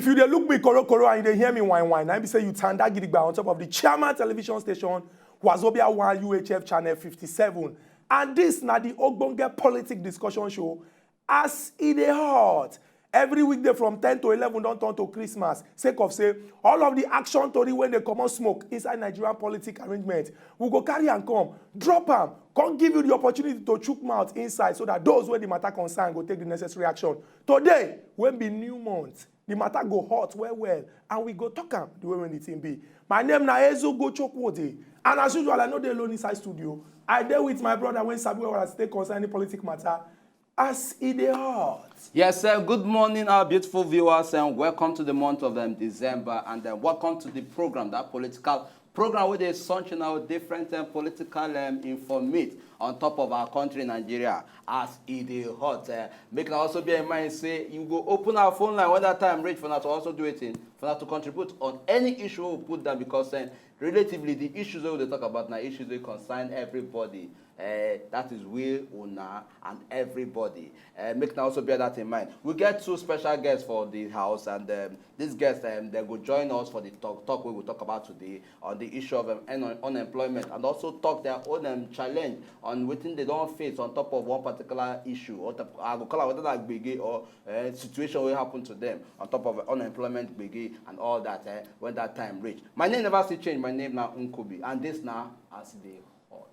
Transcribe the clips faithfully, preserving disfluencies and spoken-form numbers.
If you dey look me korokoro and you dey hear me whine whine, na be say you tanda gidigba on top of the Chairman Television Station, Wazobia one U H F channel fifty-seven. And this na the Ogbonge Politic Discussion Show. As e dey hot, every weekday from ten to eleven don turn to Christmas, sake of say all of the action tori wey dey comot smoke inside Nigerian politic arrangement, we go carry am come, drop am, come give you the opportunity to chook mouth inside, so that those wey the matter concern go take the necessary action. Today, wey be new month, the matter go hot well well, and we go talk am the way wey the thing be. My name na Ezugo Chukwudi, and as usual, I no dey alone inside studio. I dey with my brother wey sabi well as e take concern any politic matter. As e dey hot. Yes, sir. Good morning, our beautiful viewers, and welcome to the month of um, December, and uh, welcome to the program, that political program where they sunshine out different um, political um, informate on top of our country, Nigeria, as e dey hot. Uh, make na also bear in mind say you go open our phone line when that time reach for now to also do it in, for now to contribute on any issue we put down, because um, relatively the issues wey we dey talk about na issues wey concern everybody. Uh, that is we, una, and everybody. Uh, make na also bear that in mind. We get two special guests for the house, and um, these guests um, they go join us for the talk talk we will talk about today on the issue of um, un- unemployment, and also talk their own um, challenge on wetin they don face on top of one particular issue. Or top- I go call am whether na gbege or uh, situation wey happen to them on top of unemployment gbege and all that. Uh, when that time reach, my name never still change. My name na Nkubi, and this na as e dey hot.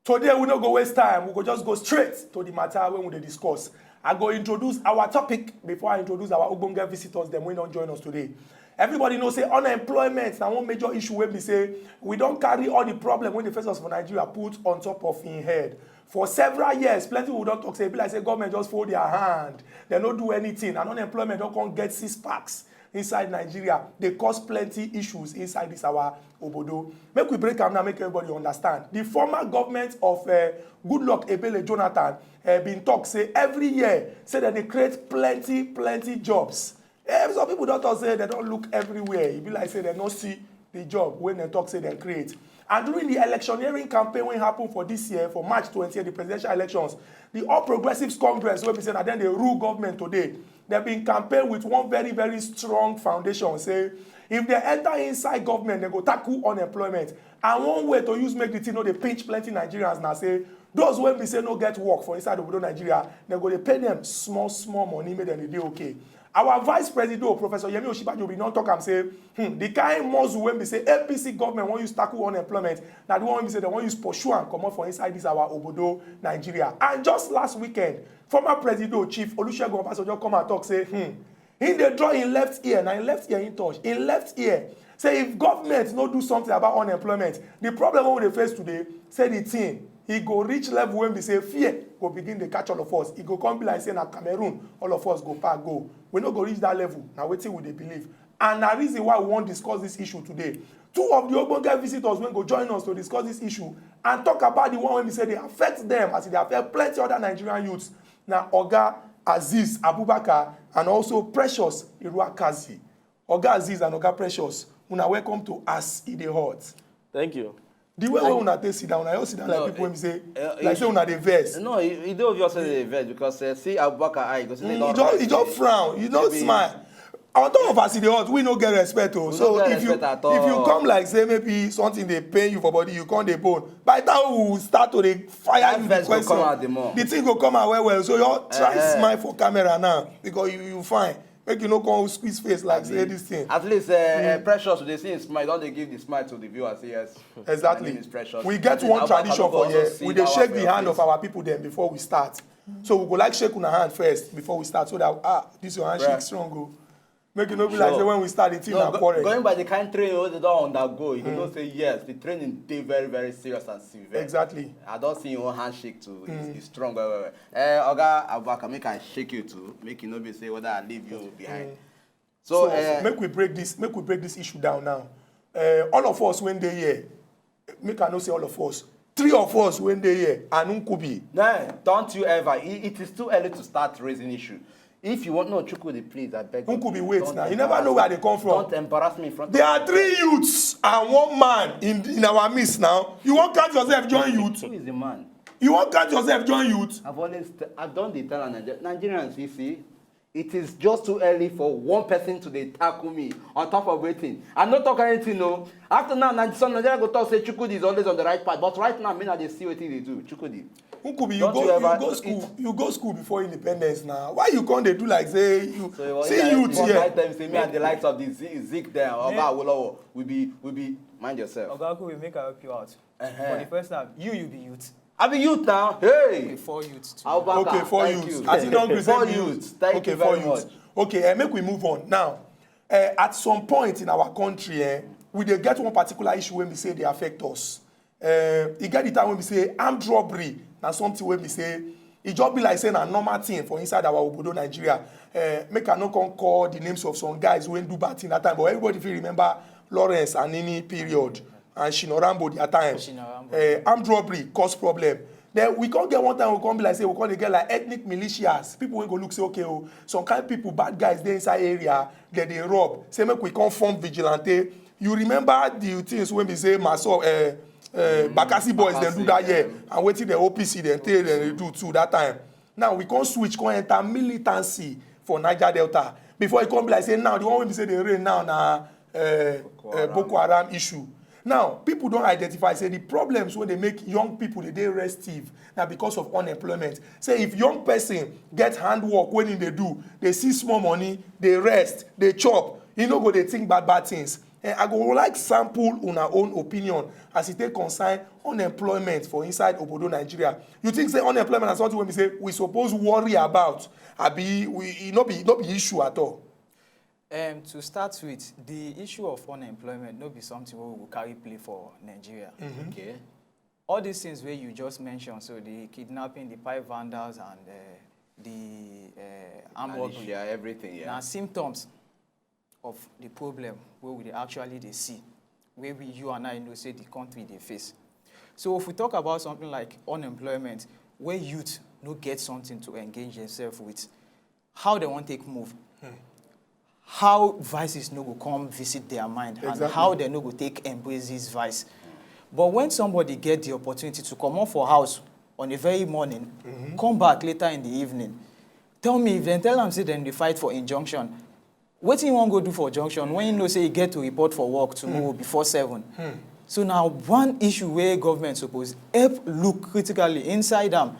Today, we no go waste time. We go just go straight to the matter wey we dey discuss. I go introduce our topic before I introduce our ogbonge visitors dem wey don join us today. Everybody know say unemployment na one major issue wey be say we don carry all the problem wey dey face us for Nigeria put on top of im head. For several years, plenty people don talk say e be like say government just fold their hand, dem no do anything, and unemployment don come get six packs inside Nigeria, dey cause plenty issues inside this our obodo. Make we break am now, make everybody understand. The former government of uh, Goodluck Ebele Jonathan uh, been talk say every year, say dem dey create plenty, plenty jobs. Eh, some people don talk say dem don look everywhere. E be like say dem no see the job wey dem talk say dem create. And during the electioneering campaign wey happen for this year, for March twenty, the presidential elections, the All Progressives Congress, wey be say na dem dey rule government today, dem been campaign with one very, very strong foundation, say if dem enter inside government, dem go tackle unemployment. And one way to use make the thing no dey pinch plenty Nigerians na say those wey be say no get work for inside obodo Nigeria, dem go dey pay dem small, small money, make dem dey dey okay. Our vice president, Professor Yemi Osinbajo, bin don talk am say hmm, the kind muscle wey be say A P C government wan use tackle unemployment na the one wey be say dem wan use pursue am comot for inside this our obodo Nigeria. And just last weekend, former president Chief Olusegun Obasanjo come and talk say hmm, he dey draw im left ear, na im left ear he touch, im left ear. Say if government no do something about unemployment, the problem wey we dey face today, say the thing e go reach level wey be say fear go begin dey catch all of us. E go come be like say na Cameroon all of us go pack go. We no go reach that level, na wetin we dey believe. And na reason why we wan discuss this issue today. Two of the ogbonge visitors wey go join us to discuss this issue and talk about the one wey be say dey affect them as e dey affect plenty other Nigerian youths na Oga Azeez Abubakar and also Precious Iruakazi. Oga Azeez and Oga Precious, una welcome to As E Dey Hot. Thank you. The way wey una take sit down, una just sit down like people wey be say, like say una dey vex. No, e e dey obvious say dey vex because uh, see Abubakar eye, you go see say Mm, you just you just frown, you no smile. On top of As E Dey Hot, we no get respect o. So get if you respect at if you all. Come like say maybe something dey pain you for body, you come dey bone. By the time we start to dey fire That you vex the go come out question, the more. The thing go come out well well. So you try Eh. Smile for camera now because you you fine. Make you no come squeeze face like say this thing. At least uh, uh, Precious, we dey see him smile, don dey give the smile to the viewers. Say yes. Exactly. My name is Precious. We get Please, one Abubakar, tradition no go for here. Also sit We dey down shake for the your hand face. Of our people dem before we start. So we go like shake una hand first before we start, so that ah, this your handshake Bruh. Strong o. Make e no be like Sure. Say when we start the thing No, na go- quarrel. Going by the kind training wey they don undergo, you know say yes, the training dey very very serious and severe. Exactly. I don see your own handshake too. It's, it's strong well well. well. Uh, Oga Abubakar, make I shake you too. Make you no be say whether I leave you behind. So, So uh, make we break this. Make we break this issue down now. Uh, all of us wey dey here, make I no say all of us. Three of us wey dey here, and Nkubi. No, don't you ever. It, it is too early to start raising issue. If you want no Chukwudi, please, I beg. Nkubi, wait now. You never know where they come from. Don't embarrass me in front. There are three youths and one man in in our midst now. You wan count yourself join youth? Who is the man? You wan count yourself join youth? I've always, t- I've done the tell Niger- Nigerians. You see, It is just too early for one person to dey tackle me on top of wetin. I no talk anything, no. After now, na some Nigeria go talk say Chukwudi is always on the right path, but right now, me na dey see wetin dey do. Chukwudi. Nkubi, you go you go school you go school before independence now. Why you come dey do like say you see youth here? Time say me and the likes of the Zik there, Oga Awolowo, we be we be mind yourself. Oga Nkubi, make I help you out. Uh-huh. For the first time, you you be youth. I be youth now. Hey. Okay, four youths. Too. Okay, four youths. As you don't present four youths. Thank okay, you very much. Okay, uh, make we move on now. Uh, at some point in our country, uh, we dey get one particular issue when we say they affect us. Uh, you get the time when we say armed robbery. Now something when we say it just be like saying a normal thing for inside our obodo Nigeria. Uh, make I no come call the names of some guys who do bad thing that time, but everybody feel remember Lawrence and Nini period. And Shinorambo their time. Uh, armed robbery cause problem. Then we can't get one time we can't be like say we can't get like ethnic militias. People will go look say okay, oh, some kind of people, bad guys, they inside area that they rob. Say make we can't form vigilante. You remember the things when we say Maso, uh, uh, Bakasi boys, Bakasi, they do that yeah. And waiting the O P C, then they do too that time. Now we can't switch, can't enter militancy for Niger Delta. Before it can't be like say now the one we say they rain now now uh, Boko, uh, Boko Haram issue. Now, people don't identify say the problems when they make young people they dey restive now because of unemployment. Say if young person get handwork when they do, they see small money, they rest, they chop, you know go they think bad bad things. And I go like sample on our own opinion as it take concern unemployment for inside Obodo Nigeria. You think say unemployment is something when we say we suppose worry about? I be we e no be no be issue at all. Um, to start with, the issue of unemployment no be something we will carry play for Nigeria. Mm -hmm. Okay. All these things where you just mentioned, so the kidnapping, the pipe vandals, and uh, the uh, armed robbery, yeah, everything, yeah. Now symptoms of the problem where we actually they see, where we you and I know say the country they face. So if we talk about something like unemployment, where youth no get something to engage themselves with, how they want take move, hmm. How vices no go come visit their mind, exactly. And how they no go take embrace this vice. But when somebody get the opportunity to come up for house on a very morning, mm -hmm. Come back later in the evening, tell me if they tell them say then they fight for injunction, what you want go do for junction when you know say you get to report for work tomorrow mm. Before seven? Mm. So now one issue where government suppose help look critically inside them.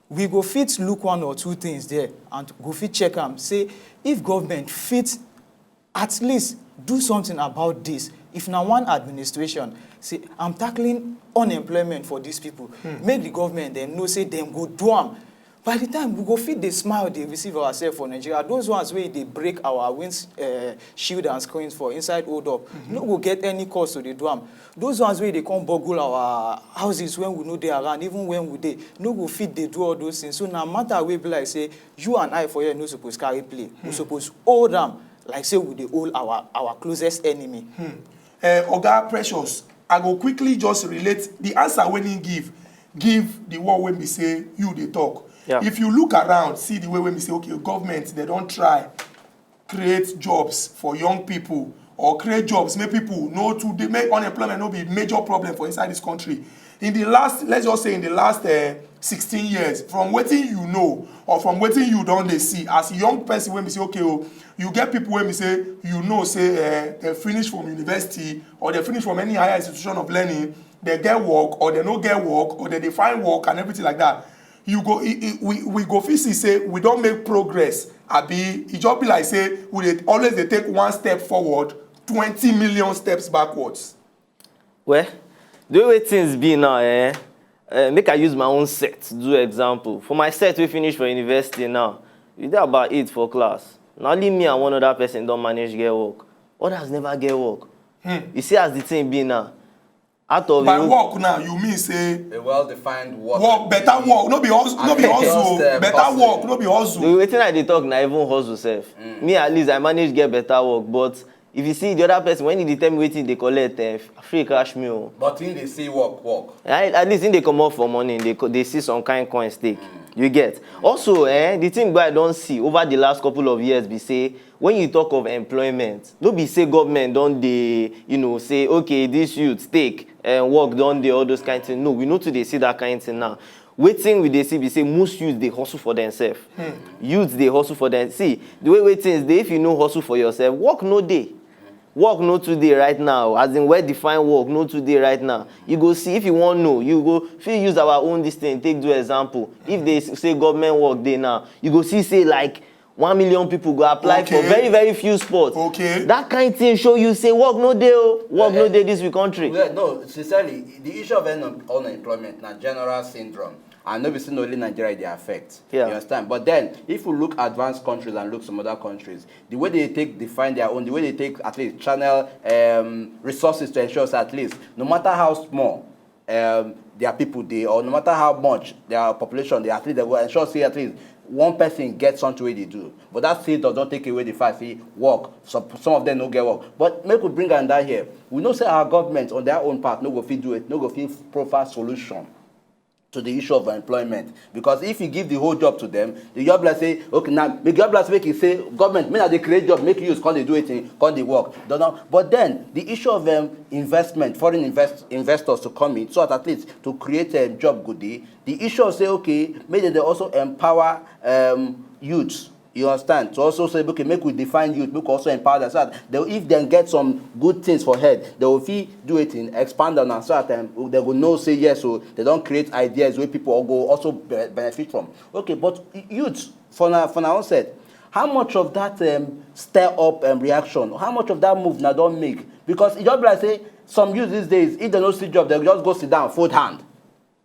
We go fit look one or two things there and go fit check am say if government fit at least do something about this. If na one administration say I'm tackling unemployment for these people, hmm. Make the government dem know say dem go do am. By the time we go fit dey smile dey receive ourselves for Nigeria, those ones wey dey break our winds uh, shield and screens for inside hold up mm -hmm. No go get any cause to dey do am. Those ones wey dey come boggle our houses when we no dey around, even when we dey, no go fit dey do all those things. So na matter wey be like say you and I for here no suppose carry play. We hmm. Suppose hold am like say we dey hold our our closest enemy. Hmm. Uh, Oga Precious, I go quickly just relate the answer when he give give the one when we say you dey talk. Yeah. If you look around, see the way when we say okay, government they don't try create jobs for young people or create jobs make people no too dey make unemployment no be major problem for inside this country. In the last, let's just say in the last uh, sixteen years, from wetin you know or from wetin you don dey see as young person wey be say okay o, you get people wey be say you know say uh, dem finish from university or dem finish from any higher institution of learning, dem get work or dem no get work or dem dey find work and everything like that. You go e, e, we, we go fit see say we don make progress, abi e just be like say we dey always dey take one step forward, twenty million steps backwards. Well, the way things be now, eh, eh, make I use my own set do example. For my set we finish for university now, we dey about eight for class. Na only me and one other person don manage get work. Others never get work. Hmm. You see as the thing be now. Out of by work now you mean say a well-defined work work better work no be hustle no be hustle better work no be hustle. The wetin I dey talk na even hustle sef. Mm. Me at least I manage get better work, but if you see the other person when he dey tell me wetin he dey collect eh, free crash me o. But he dey see work work. I, at least he dey comot for morning dey dey see some kind coins take. Mm. You get? Also eh, the thing wey I don see over the last couple of years be say when you talk of employment, no be say government don dey you know say okay this youth take um, work don dey, all those kind things. No, we no too dey see that kind thing now. Wetin we dey see be say most youths dey hustle for themselves. Youths dey hustle for them. See, the way wey things dey, if you no hustle for yourself, work no dey. Work no too dey right now. As in, well-defined work no too dey right now. You go see, if you wan know, you go fit use our own this thing take do example. If they s- say government work dey now, you go see say, like, one million people go apply for Okay. very, very few spots. Okay. That kind thing show you say work no dey o. Work no dey this we country. Well, no, sincerely, the issue of un- unemployment na general syndrome. And no be say na only Nigeria dey affect. Yeah. You understand? But then, if you look advanced countries and look some other countries, the way they take define their own, the way they take at least channel um, resources to ensure say at least, no matter how small um, their people dey, or no matter how much their population dey, at least they go ensure say at least one person get something wey dey do. But that still does not take away the fact say work. Some, some of them no get work. But make we bring am down here. We know say our government on their own part no go fit do it, no go fit provide solution to the issue of employment. Because if you give the whole job to them, the job like say, okay, now make job like say, make you say, government, make I dey create job, make youths come dey do it, come dey work. Don't know. But then the issue of um, investment, foreign invest, investors to come in, so that at least to create a um, job go dey. The issue of say, okay, make they also empower um, youths. You understand? To also say, okay, make we define youth, make we also empower them so that they, if they get some good things for head, they will fit do it in expand on and so that um, they will know say yes, so they don't create ideas where people go also be- benefit from. Okay, but youth, for now, for now, said, how much of that um, stir up um, reaction, how much of that move now don't make? Because it just be like say some youth these days, if they don't see job, they just go sit down, fold hand.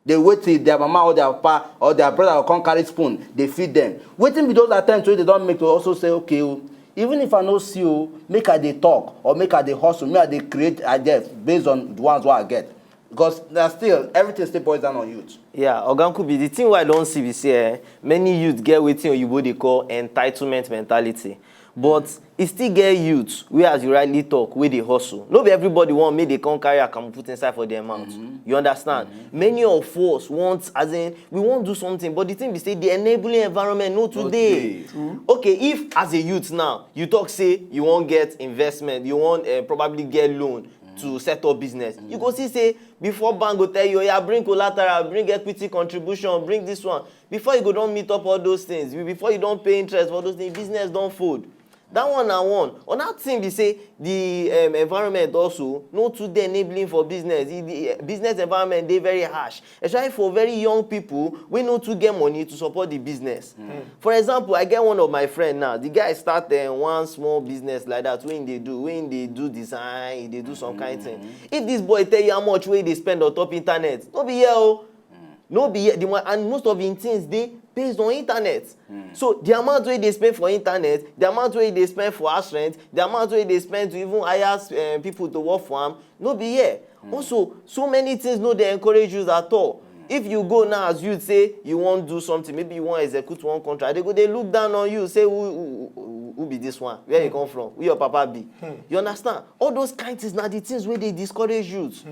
They wait till their mama or their papa or their brother will come carry spoon, they feed them. Waiting with those attempts, so they don't make to also say, okay, oh, even if I no see you, make I dey talk or make I dey hustle, make I dey create ideas based on the ones what I get. Because there's still everything still boils down on youth. Yeah, Oga Nkubi, the thing wey I don see be say eh, many youth get wetin oyibo dey call entitlement mentality. But e still get youth wey, as you rightly talk, wey dey hustle. No be everybody wan make they come carry akamu put inside for their mouth. You understand? Many of us want, as in, we wan do something, but the thing be say the enabling environment no too dey. Okay, if as a youth now, you talk say you wan get investment, you wan uh, probably get loan to set up business, you go see say before bank go tell you, oya, bring collateral, bring equity contribution, bring this one. Before you go don meet up all those things, before you don pay interest for all those things, business don fold. That one na one. Another thing be say the um, environment also no too dey enabling for business. The, the uh, business environment dey very harsh, especially for very young people wey no too get money to support the business. For example, I get one of my friend now. The guy start uh, one small business like that wey he dey do, wey he dey do design, he dey do some kind thing. If this boy tell you how much wey he dey spend on top internet, no be here o. No be here. The one, and most of him things dey based on internet. So the amount wey he dey spend for internet, the amount wey he dey spend for house rent, the amount wey he dey spend to even hire uh, people to work for am, no be here. Also, so many things no dey encourage youth at all. If you go now as youth say you wan do something, maybe you wan execute one contract, they go dey look down on you, say, who who who who be this one? Where you come from? Who your papa be? You understand? All those kind things na the things wey dey discourage youth.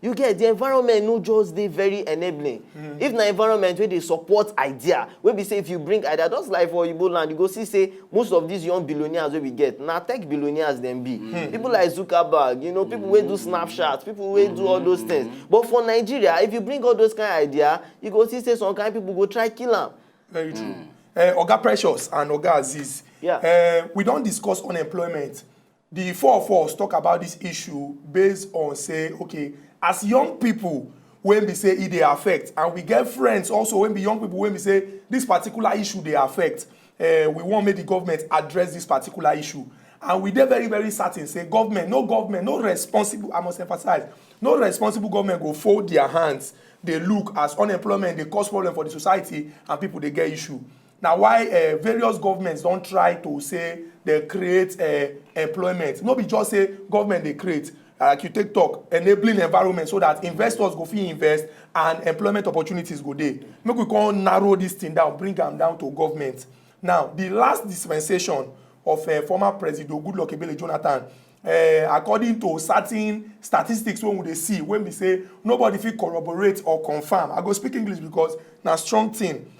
You get, the environment no just dey very enabling. If na environment wey dey support idea, wey be say if you bring idea, just like for oyibo land, you go see say most of these young billionaires wey we get na tech billionaires dem be. People like Zuckerberg, you know, people wey do Snapchat, people wey do all those things. But for Nigeria, if you bring all those kind idea, you go see say some kind people go try kill am. Very true. Uh, Oga Precious and Oga Aziz, Yeah. uh, we don discuss unemployment. The four of us talk about this issue based on say, okay, as young people, when we say e dey affect, and we get friends also when be young people when we say this particular issue dey affect, uh, we wan make the government address this particular issue. And we dey very, very certain say government, no government, no responsible, I must emphasize, no responsible government go fold their hands, dey look as unemployment dey cause problem for the society and people dey get issue. Na why uh, various governments don try to say they create uh, employment. No be just say government dey create, like you take talk, enabling environment so that investors go fit invest and employment opportunities go dey. Make we come narrow this thing down, bring am down to government. Now, the last dispensation of uh, former President Goodluck Ebele Jonathan, uh, according to certain statistics wey we dey see, wey be say nobody fit corroborate or confirm. I go speak English because na strong thing.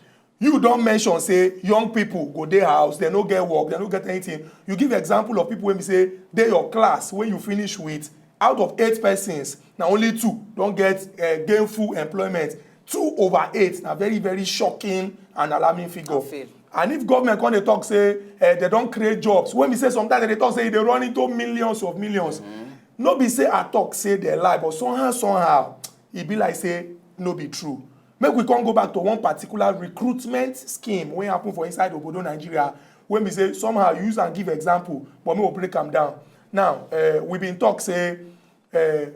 You don mention say young people go dey house, dem no get work, dem no get anything. You give example of people wey be say dey your class wey you finish with, Out of eight persons, na only two don get uh, gainful employment. Two over eight na very, very shocking and alarming figure. And if government come dey talk say uh, they don create jobs, when we say sometimes they talk say e dey run into millions of millions. Mm-hmm. No be say I talk say they lie, but somehow, somehow, e be like say no be true. Make we come go back to one particular recruitment scheme wey happen for inside obodo Nigeria, wey be say somehow you use am give example, but make we break am down. Now, uh, we been talk say uh,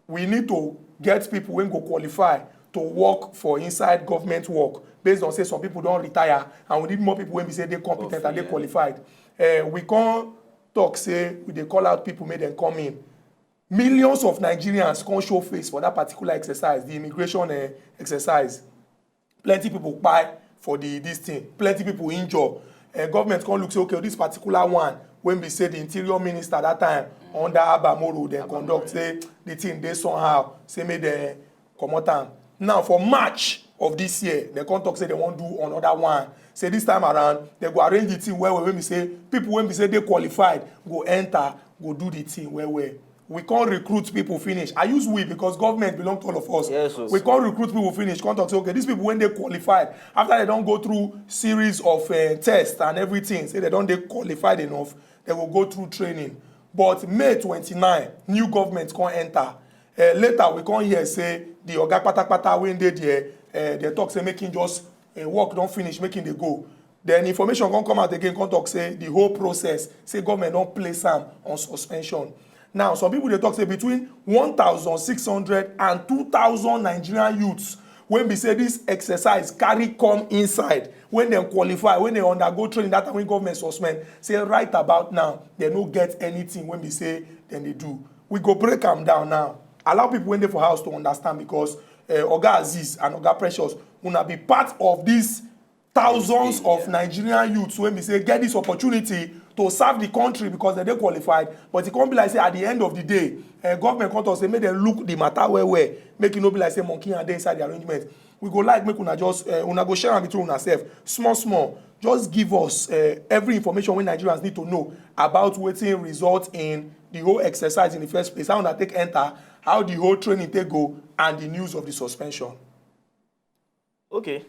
we need to get people wey go qualify to work for inside government work, based on say some people don retire, and we need more people wey be say dey competent and dey qualified. Uh, we come talk say we dey call out people make dem come in. Millions of Nigerians come show face for that particular exercise, the immigration uh, exercise. Plenty people kpai for the this thing, plenty people injure. Uh, government come look say, okay, this particular one wey be say the interior minister that time under Abba Moro dem conduct, say the thing dey somehow, say make dem comot am. Now for March of this year, dem come talk say dem wan do another one. Say this time around, dem go arrange the thing well well, wey be say people wey be say dey qualified go enter, go do the thing well well. We come recruit people finish. I use we because government belong to all of us. Yes, yes. We come recruit people finish, come talk say, okay, these people wey dey qualified, after they don go through series of uh, tests and everything, say they don dey qualified enough, they go go through training. But May twenty-nine, new government come enter. Uh, later, we come hear say the oga patapata wey dey there, uh, they talk say make him just uh, work don finish, make him dey go. Then information come come out again, come talk say the whole process, say government don place am on suspension. Now, some people dey talk say between one thousand six hundred and two thousand Nigerian youths wey be say this exercise carry come inside, when dem qualify, when dem undergo training that time when government suspend, say right about now, dem no get anything wey be say dem dey do. We go break am down now. Allow people wey dey for house to understand, because uh, Oga Azeez and Oga Precious, una be part of this thousands of Nigerian youths wey be say get this opportunity to serve the country because dem dey qualified, but e come be like say at the end of the day, uh, government come talk say make dem look the matter well well, make e no be like say monkey hand dey inside the arrangement. We go like make una just uh, una go share am between una sef small small. Just give us uh, every information wey Nigerians need to know about wetin result in the whole exercise in the first place, how una take enter, how the whole training take go, and the news of the suspension. Okay.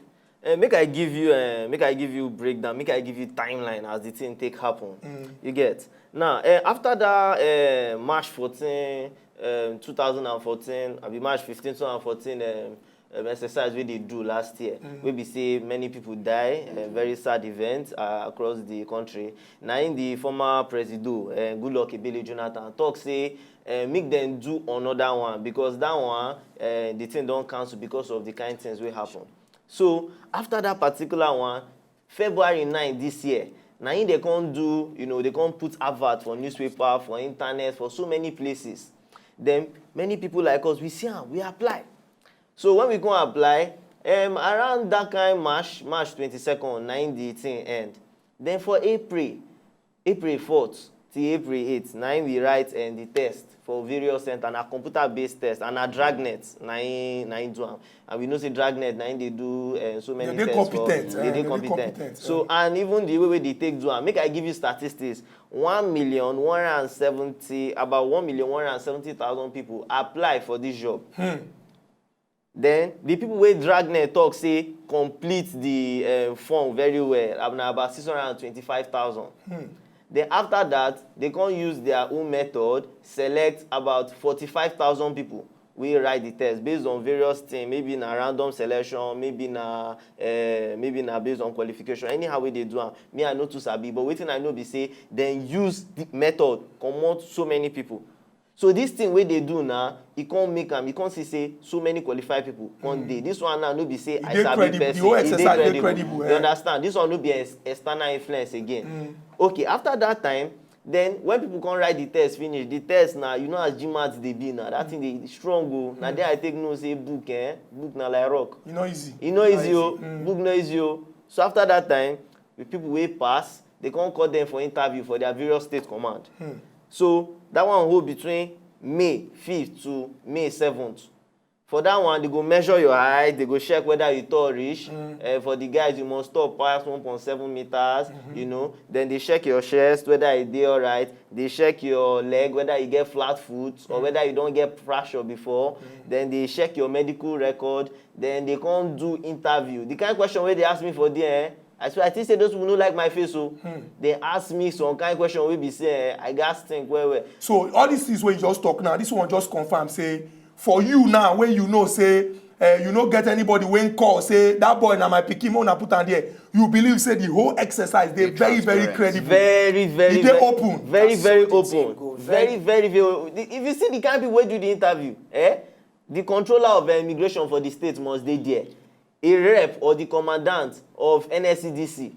Uh, make I give you uh, make I give you breakdown, make I give you timeline as the thing take happen. Mm. You get? Now, uh, after that uh, March fourteen, um, two thousand fourteen, I be March fifteen, two thousand fourteen um, um, exercise wey dey do last year, mm. Wey be say many people die, uh, very sad event uh, across the country. Na im the former presido, uh, Goodluck Ebele Jonathan, talk say uh, make dem do another one because that one uh, the thing don cancel because of the kind things wey happen. So after that particular one, February nine this year, na im they come do, you know, they come put advert for newspaper, for internet, for so many places. Then many people like us, we see am, we apply. So when we come apply, um, around that kind March, March twenty-second, na im the thing end. Then for April, April fourth till April eighth, na im we write um, the test for various center, na computer based test and na Dragnet na im na im do am. And we know say Dragnet na im dey do um, so many tests for, they dey competent. So and even the way wey they take do am, make I give you statistics, one million one hundred and seventy, about one million one hundred and seventy thousand people apply for this job. Hmm. Then the people wey Dragnet talk say complete the uh, form very well, na about six hundred and twenty-five thousand. Hmm. Then after that, they come use their own method, select about forty-five thousand people wey write the test based on various things, maybe na random selection, maybe na uh, maybe na based on qualification, anyhow wey they do am. Me, I no too sabi, but wetin I know be say dem use the method comot so many people. So this thing wey they do now, e come make am, e come see say so many qualified people come dey. This one now no be say I sabi person, e dey credible. You understand? This one no be external influence again. Okay, after that time, then when people come write the test finish, the test na, you know as GMAT dey be na, that thing dey strong o. Na there I take know say book eh, book na like rock. E no easy. E no easy o. Book no easy o. So after that time, the people wey pass, they come call them for interview for their various state command. So that one hold between May fifth to May seventh. For that one, they go measure your height, they go check whether you tall reach. Uh, for the guys, you must tall pass one point seven meters, you know. Then they check your chest, whether e dey alright. They check your leg, whether you get flat foot or whether you don get fracture before. Then they check your medical record. Then they come do interview. The kind question wey they ask me for there, eh, I swear, I think say those people no like my face o. They ask me some kind question wey be say, eh, I gats think well well. So all these things wey you just talk now, this one just confirm say for you now, when you know say uh, you no get anybody wey call say that boy na my pikin, make una put am there. You believe say the whole exercise dey very very credible. Very very E dey open. Very very open. Very very very. If you see the kind people wey do the interview, eh, the controller of uh, immigration for the state must dey there. A rep or the commandant of N S C D C,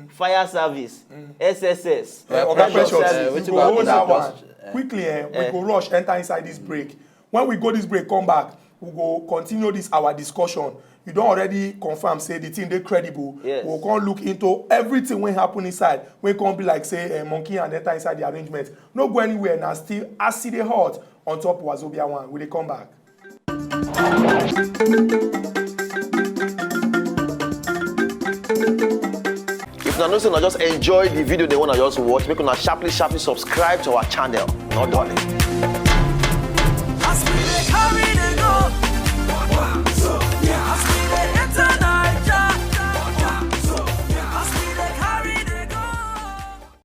fire service, S S S, Uh, Oga health Precious, service. you go hold that one quickly. Eh, we go rush enter inside this break. When we go this break, come back, we go continue this our discussion. You don already confirm say the thing dey credible. Yes. We go come look into everything wey happen inside. Wey come be like say uh, monkey hand enter inside the arrangement. No go anywhere na, still as e dey hot on top Wazobia one. We dey come back. If una know say una just enjoy the video dem wey una just watch, make una sharply sharply subscribe to our channel. No dulling.